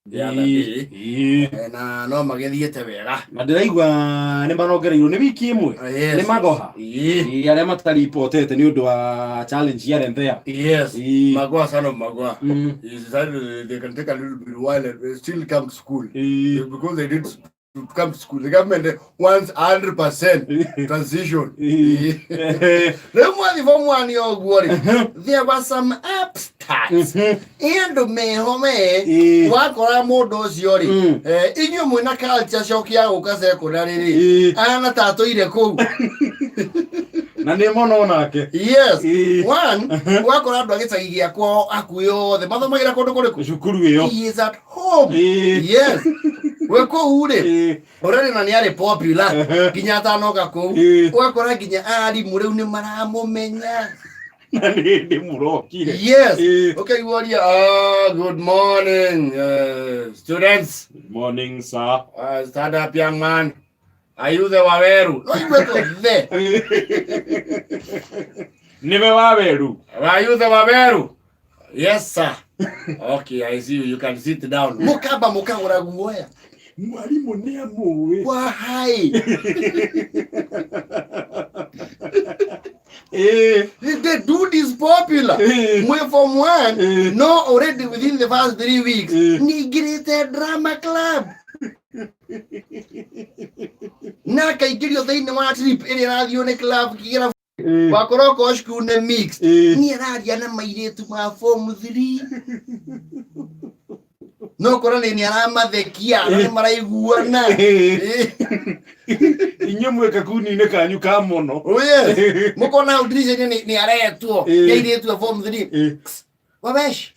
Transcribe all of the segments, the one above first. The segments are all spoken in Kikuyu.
The other day. Na no magĩthiĩte wega. Na ndĩraigua nĩ marongereirwo nĩ wiki ĩmwe. Yes. Nĩ magoha. Ĩĩ, arĩa mataripotete nĩ ũndũ wa challenge here and there. Magwa son of Magwa. He decided they can take a little bit while and they still come to school. Because they did to come to school. The government wants 100% transition. Rĩu mwathi form one ũguo rĩ, there were some upstarts. Andũ meho me wakora mũndũ ũcio rĩ, inyuĩ mwĩna culture shock ya gũka secondary rĩ, ana tatũire kũu. Na nĩ mono nake. Yes. One, wakora andũ a gĩcagi gĩakwa hakuhĩ othe mathomagĩra kũndũ kũrĩkũ? Cukuru ĩyo. He is at home. Yes. We kũu rĩ, ũrarĩ na nĩ arĩ popular nginya atanoka kũu. Ũgakora nginya arimũ rĩu nĩ maramũmenya. Na nĩ hĩndĩ mũrokire. Yes. Ũkaigua ũria, "Ah, good morning, students." Good morning, sir. Stand up, young man. Are you the Waweru? No igue to the. Nĩwe Waweru. Are you the Waweru? Yes, sir. Okay, I see you. You can sit down. Mukamba mukagura guoya. Mwarimũ nĩ amũĩ. Wahai. The dude is popular. Mwe form one. No, already within the first 3 weeks. Nĩingĩrĩte drama club. Na akaingĩrio thĩinĩ wa trip ĩrĩa ĩrathiũ nĩ club kĩrabu. Wakorwo okorwo cukuru nĩ mixed. Niĩ araria na mairĩtu ma form 3. No kora nĩ aramathekia na nĩ maraiguana. Inyuĩ mwĩ kakundi-inĩ kanyu ka mũno. Oh yes. Mũkona hau ndirica-inĩ nĩ aretwo. Nĩ airĩtu a form 3. Wabesh.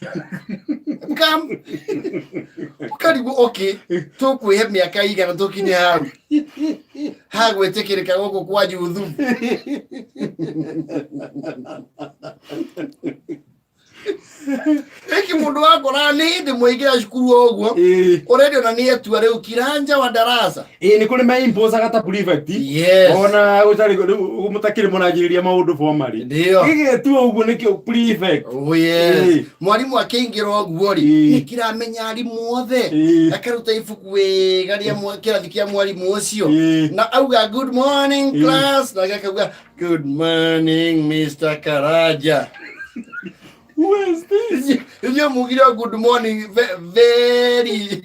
Come. Ũkarigwo okay, tũkwĩhe mĩaka igana tũkinye hau. Ha gwĩtĩkĩrĩka gũkũ kwa Juthu. Ĩki mũndũ wakora nĩ hĩndĩ mwaingĩra cukuru o ũguo. Already ona nĩ etua rĩu kiranja wa darasa. Ĩĩ, nĩ kũrĩ meimposaga ta prefect. Ona gũtarĩ rĩu mũtakĩrĩ mũranjĩrĩria maũndũ formally. Ndio. Gĩgetua ũguo nĩkĩo prefect. Oh yes. Mwarimũ akĩingĩra ũguo rĩ, nĩ kĩramenya arimũ othe. Akaruta ibuku wega rĩa kĩrathi kĩa mwarimũ ũcio. Na auga good morning class, na akauga good morning Mr. Karaja. Who is this? Inyuĩ mugire good morning very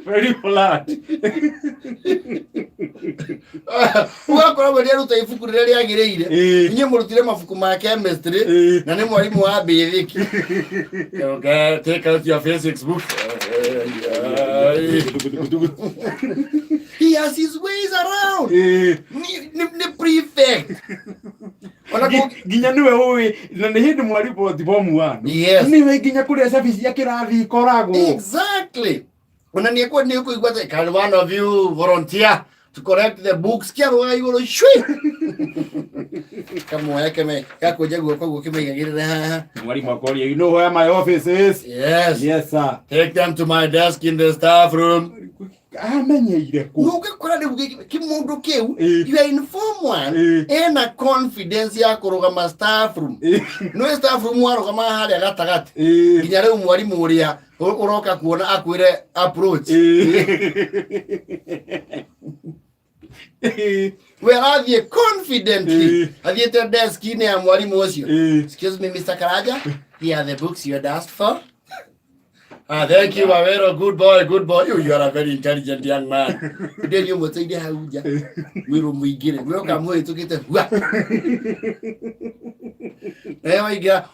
very flat. Ũgakora we nĩaruta ibuku rĩrĩa rĩagĩrĩire. Inyuĩ mũrutire mabuku ma chemistry na nĩ mwarimũ wa basic. Okay, take out your physics book. He has his ways around. Nĩ prefect. Ona Nginya nĩwe ũĩ na nĩ hĩndĩ mwariboti form one. Yes. Nĩwe nginya kũrĩa cabi cia kĩrathi ikoragwo. Exactly. Ona nĩ ekwo nĩ ũkũigua atĩ, can one of you volunteer to collect the books kĩarũga igũrũ cui. Kamoya keme gakũnja guoko guo kĩmaigagĩrĩre haha. Mwalimu akoria, you know where my office is? Yes. Yes, sir. Take them to my desk in the staff room. Amenyeire kũ? Ũngĩkora rĩu kĩmũndũ kĩu, you are in form one, ena confidence ya kũrũgama staff room. No staff room warũgama harĩa gatagatĩ. Nginya rĩu mwarimũ ũrĩa ũroka kuona akwĩre approach. We arathiĩ confidently. Athiĩte desk-inĩ ya mwarimũ ũcio. Excuse me, Mr. Karaja. Here are the books you had asked for. Ah, thank you, Wawero. Good boy, good boy. You are a very intelligent young man. Ndĩ nĩ ũmũteithie hau nja. Mwĩrwo mũingĩre. Mwĩrwo kamũhĩtũkĩte hua.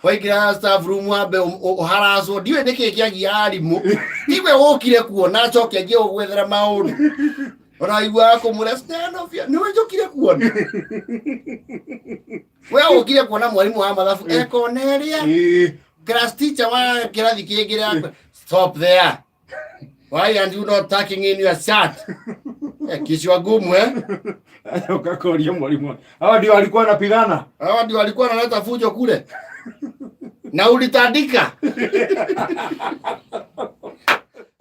Waingĩra staff room wambe ũharacwo. Ndiũĩ nĩkĩ kĩagia arimũ. Tiwe wũkire kuona acoke anjie gũgwethera maũndũ. Ona waiguaga kũmũra stand off. Nĩwe njũkire kuona. We ũkire kuona mwarimũ wa mathabu ekona ĩrĩa. Class teacher wa kĩrathi kĩngĩ rĩa stop there. Why are you not tucking in your shirt? Kichwa gumu eh? Ukakoria mwalimu. Hawa ndio walikuwa wanapigana. Hawa ndio walikuwa wanaleta fujo kule. Na ulitandika.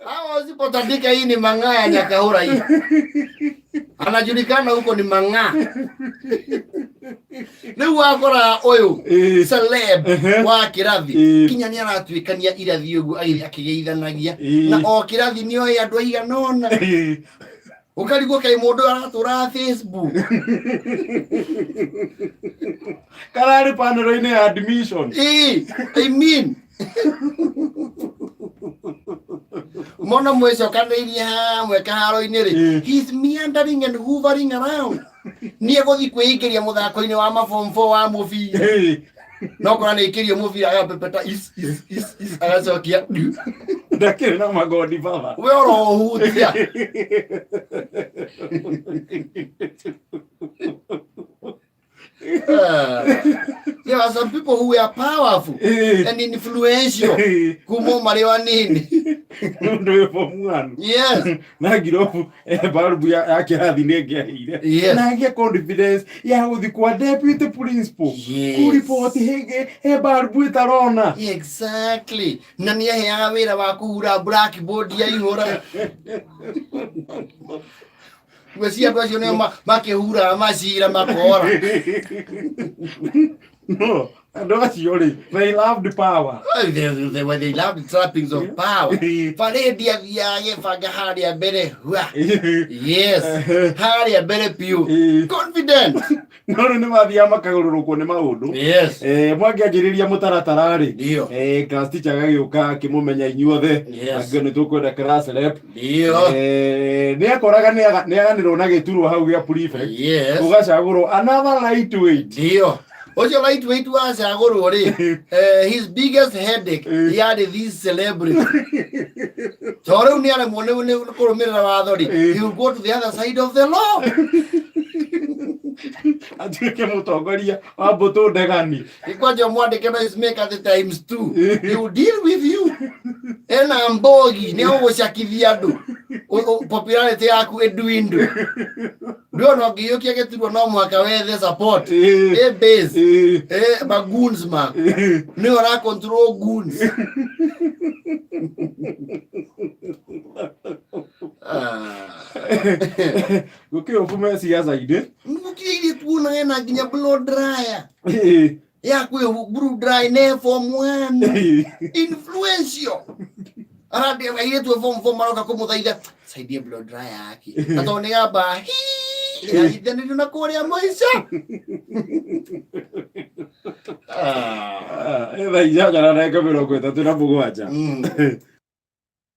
Hawa usipotandika hii ni mang'aa ya Nyakahura hii. Anajulikana huko ni mang'aa. Rĩu wakora ũyũ celeb wa kĩrathi kinya nĩ aratuĩkania irathi ũguo agĩthiĩ akĩgeithanagia na o kĩrathi nĩ oĩ andũ aigana ũna, ũkarigwo kaĩ mũndũ ũyũ aratũraga Facebook. Kararĩ panel-inĩ ya admission. Ĩĩ, I mean mona mwĩcokanĩrĩirie hamwe kaharo-inĩ rĩ, he's meandering and hoovering around, niĩ gũthiĩ kwĩingĩria mũthako-inĩ wa maform four wa mũbira, no kora nĩ ikĩrio mũbira agapepeta is is is is agacokia. Ndakĩrĩ na magodi baba. We orohutia. There are some people who were powerful and influential kuma marĩ anini. Mũndũ wĩ form one na ngirobu barubu ya kĩrathi nĩ ĩngĩahĩire na agĩe confidence ya gũthiĩ kwa deputy principal kũriboti hĩngĩ he barubu ĩtarona. Exactly, na nĩ aheaga wĩra wa kũhura blackboard yaihũra. Ngwĩciria andũ acio nĩo makĩhuraga macira makora. No andũ acio rĩ, they loved power. Well, they love the trappings of power. Parade athiaga agĩbanga harĩa mbere hua. Yes, harĩa mbere piũ. Confident. No rĩu nĩ mathiaga makagũrũrũkwo nĩ maũndũ. Mwangĩanjĩrĩria mũtaratara rĩ, class teacher agagĩũka akĩmũmenya inyuothe, angĩ nĩ tũkwenda class rep. Nĩ akoraga nĩ aganĩrwo na gĩturwa hau gĩa prefect, ũgacagũrwo another lightweight. Ndio. Ũcio lightweight wacagũrwo rĩ, his biggest headache yarĩ these celebrity. To rĩu nĩ aremwo nĩ kũrũmĩrĩra watho rĩ, he will go to the other side of the law. Atuĩke mũtongoria wa mbũtũ ndegani. Kwanja mwandĩke noise maker the times two. He will deal with you. Ena mbogi nĩ agũgũcakithia andũ. Popularity yaku ĩndwindu. Ndũona ũngĩiyũkia gĩturwa no mũhaka wethe support. Ĩ base. Magoons maku. Nĩwe ũra control goons. Ah. Gũkĩrĩ ũbume ciaca-inĩ. Gũkĩrĩ tuona ena nginya blow dryer ya kwĩ blow dry ne form one, influential, arandi airĩtu a form four maroka kũmũthaitha, "Saidie blow dryer yake," na tondũ nĩ gamba hi ĩrahithanĩrio na kũrĩa mũico. Ah. Thaa 8:37.